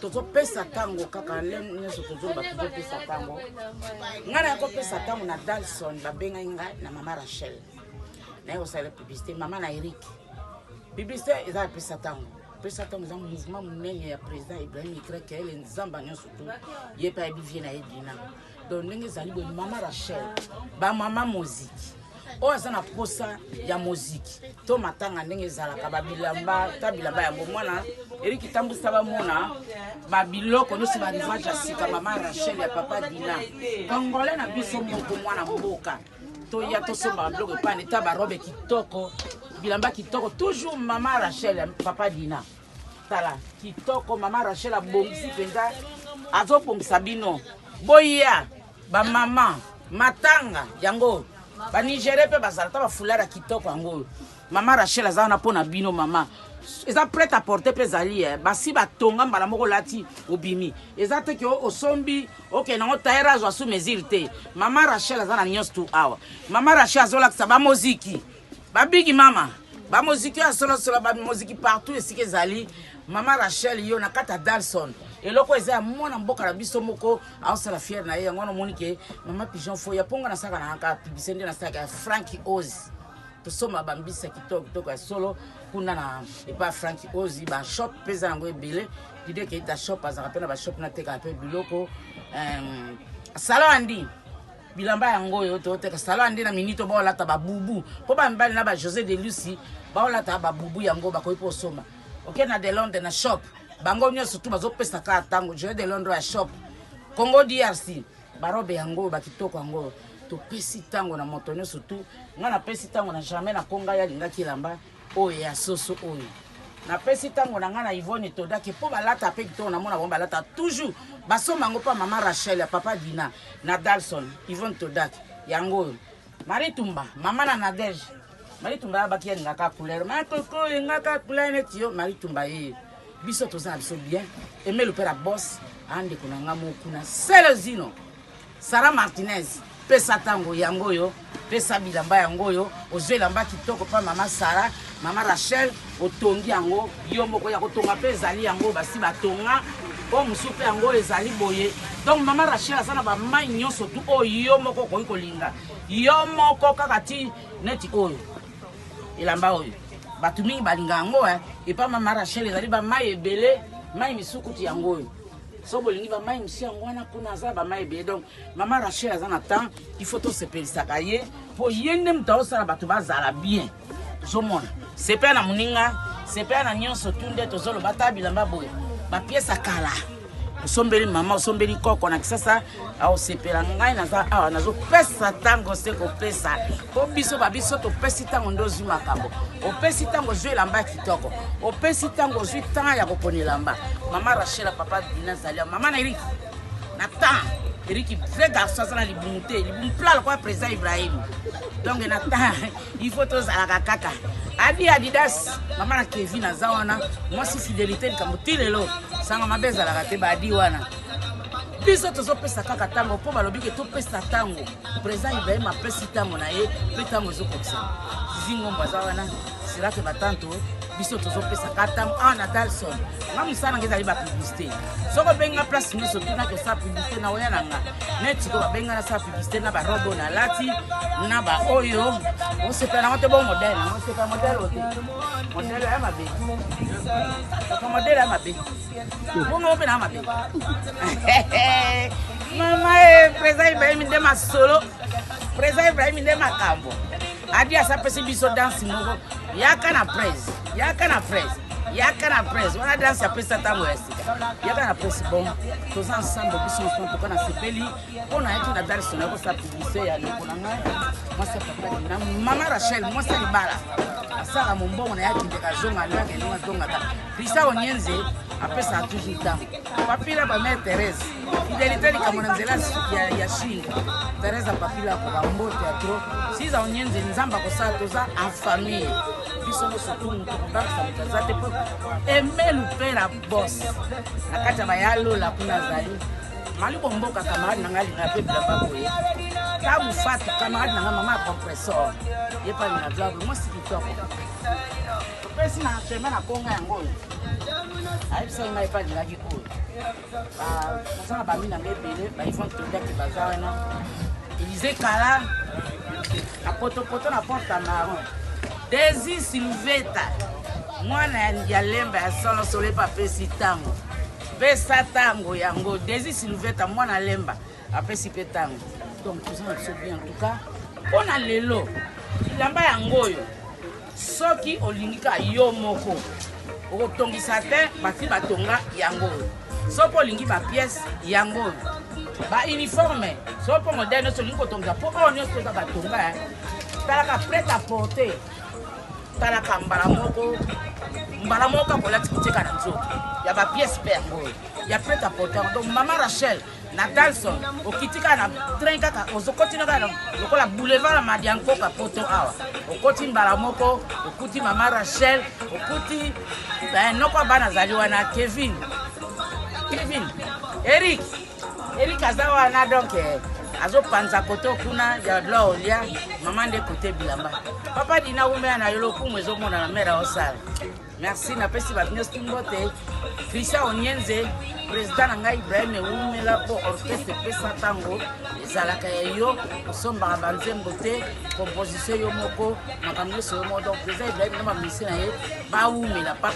Tozopesa ntango kaka le nyonso tozoloba, tozopesa ntango. Ngai naya kopesa ntango na Dalson, babengai ngai na mama Rachel, naye kosala publicité mama na Eric. Publicité eza ya pesa ntango. Pesa ntango eza mouvement monene ya président Ibrahim Ykel Nzamba nyonso tu ye mpe ayebi vie na ye dina. Donc ndenge ezali boye, mama Rachel, bamama moziki oyo aza na posa ya moziki to matanga, ndenge ezalaka, babilamba ta bilamba yango mwana Eriki tambwisa, bamona babiloko nyonso, barivage ya sika. Mama Rachel ya papa Dina, Congolais na biso moko, mwana mboka, toya tosomba biloko epane ta barobe kitoko, bilamba kitoko toujours. Mama Rachel ya papa Dina, tala kitoko. Mama Rachel abongisi mpenza, azobongisa bino. Boya bamama matanga yango, Banigéria mpe bazala ta bafoulard ya kitoko yango oyo. Mama Rachel aza wana mpo na bino. Mama, eza prêt à porter mpe ezali basi batonga mbala moko, olati obimi. Eza te ke osombi, okende yango tailleur azwa sous mesure te. Mama Rachel aza na nyonso tu awa. Mama Rachel azolakisa bamoziki, babigi mama, bamoziki oyo asolosolo, bamoziki partout esika ezali. Mama Rachel yo na kati ya Dalson, eloko eza ya mwana mboka na biso moko, aosala fier na ye. Yango wana omoni ke mama Pigeon Foya, mponga nasalaka na kaka publicité nde nasalaka ya Frank Oz. Tosomba bambisi ya kitoko kitoko ya solo kuna na epa Frank Ozi. Bashop mpe eza yango ebele. Dide Keita shop azalaka mpe na bashop, natekaka mpe biloko. Sala andi bilamba yango oyo toteka. Sala andi na minito baolata babubu mpo bamibali na ba José de Lucy baolata babubu yango, bakoki mpo osomba. Oke na de Londres na shop, bango nyonso tu bazopesa kaka ntango. José de Londres ya shop Congo DRC, barobe yango oyo bakitoko yango oyo. Topesi ntango na moto nyonso tu. Ngai napesi ntango na Germain na ko ngai alingaki elamba oyo ya soso oyo. Napesi ntango na ngai na Ivone Todaki mpo balata mpe kitoko. Namona bango balata toujours, basomba yango mpa mama Rachel ya papa Dina na Dalson. Ivone Todaki yango oyo. Marie Tumba, mama na Nadege, Marie Tumba abaki alingaka couleur makoko, engaka couleur neti yo. Marie Tumba ye biso toza na biso bien. Emelu mpe na bos andeko na nga moko kuna, Selezino Sara Martinez. Pesa ntango yango oyo, pesa bilamba yango oyo. Ozwi elamba kitoko mpa mama Sara, mama Rachel, otongi yango yo moko ya kotonga mpe ezali yango basi batonga oyo mosusu mpe yango ezali boye. Donc mama Rachel aza na bamai nyonso tu oyo yo moko okoki kolinga, yo moko kaka ti neti oyo elamba oyo bato mingi balinga yango. Epa mama Rachel ezali bamai ebele, mai misukuti yango oyo. So bolingi bamai mosusu, yango wana kuna aza bamai ebele. Donc mama Rachel aza na temps, il faut tosepelisaka ye mpo ye nde moto aosala bato bazala bien. Ozomona, sepela na moninga, sepela na nyonso tu nde tozoloba. Ta bilamba boye, bapiese ya kala, osombeli mama, osombeli koko na Kisasa, aosepela. Ngai naza awa, nazopesa ntango se kopesa mpo biso babiso topesi ntango nde ozwi makambo. Opesi ntango, ozwi elamba ya kitoko. Opesi ntango, ozwi temps ya kopona elamba. Mama Rachel, papa Dina azali awa. Mama na Erik na temps, Erik vrai garçon, aza na libumu te, libumu plat lokola président Ibrahim. Donc na temps il faut tozalaka kaka adi Adidas. Mama na Kevin aza wana, mwasi fidélité, likambo ti lelo sanga mabe ezalaka te. Baadi wana biso tozopesa kaka ntango mpo balobi ke topesa ntango. Président Ibrahim apesi ntango na ye mpe ntango ezokokisa. Zizi Ngombo aza wana, sirake batanto. Biso tozopesa ka ntango awa na Dalson. Nga mosala nanga ezali bapublicité. Soki obenga place nyonso tunaki osala publicité na oya na nga neti ko babenga nasala publicité na barobe oyo nalati na baoyo osepela nango te. Bo modèle yango osepela, modèle oyo te, modèle ya mabe kaka, modèle ya mabe bongo mpe na mabe. Mama e, président Ibrahim nde masolo, président Ibrahim nde makambo. Adi asapesi biso danse moko, yaka na presse, yaka na presse, yaka na presse. Wana danse apesa ntango ya sika, yaka na presse. Bon, toza ensemble biso nyonso. Toka na sepeli mpo nayaki na Dalson yakosala publicité ya ndeko na ngai, mwasi ya papa na mama Rachel, mwasi ya libala, asala mombongo na ye, akendeka azonga nde akende azongaka. Krista Onyenze apesaka toujours ntango. Papila bamare Thérèse, fidélité, likambo na nzela ya Chine. Thérèse Papila akoka mbote ya trop. Siza Onyenze, Nzambe akosala, toza en famille biso nyonso tu. Moto kobangisa moto aza te mpo Emelu mpe na bos na kati ya bayalola kuna azali Malubo Mboka, camarade na ngai alingaka mpe bilamba boye. Tabu Fatu, camarade na ngai, mama ya compressor, ye mpe alingaka bilamba boye, mwasi kitoko. Pesi na chemin na konga yango oyo. Ayebisaki ngai epai alingaki oyo. Naza na bami na ngai ebele, ba Yvonne Tondaki baza wana. Elise Kala, na potopoto na porte marron. Desi Silveta, mwana ya lemba ya solosolo epe apesi ntango. Pesa ntango yango. Desi Silveta, mwana lemba, apesi mpe ntango. Donc toza na biso bien en tout cas. Mpo na lelo, bilamba yango oyo Soki olingi kaka yo moko okotongisa te, basi batonga yango oyo. Soki olingi ba pièce yango oyo, ba uniforme, soki mpo modèle nyonso olingi kotongisa, mpo oyo nyonso eza batonga, eh. Talaka prêt à porter, talaka mbala moko mbala moko kaka olati kotieka na nzoto ya ba pièce mpe yango oyo ya prêt à porter. Donc mama Rachel na Dalson okiti kaka na train kaka ozokoti na kaka lokola boulevard ya Madiankoka poto awa okoti mbala moko okuti mama Rachel okuti eh, noko ya bana azali wana Kevin Kevin Eric Eric aza wana donc eh, azopanza kote kuna ya bla olia mama nde kote bilamba papa dina wumela na yo lokumu ezomonana mere aosala. Merci, napesi bato nyonso mbote. Christian Onyenze, président na ngai Ibrahim ewumela mpo orchestre epesa ntango ezalaka ya yo, osombaka banzembo te, composition yo moko, makambo nyonso yo moko. Donc président Ibrahim na bamusicien na ye bawumela papa.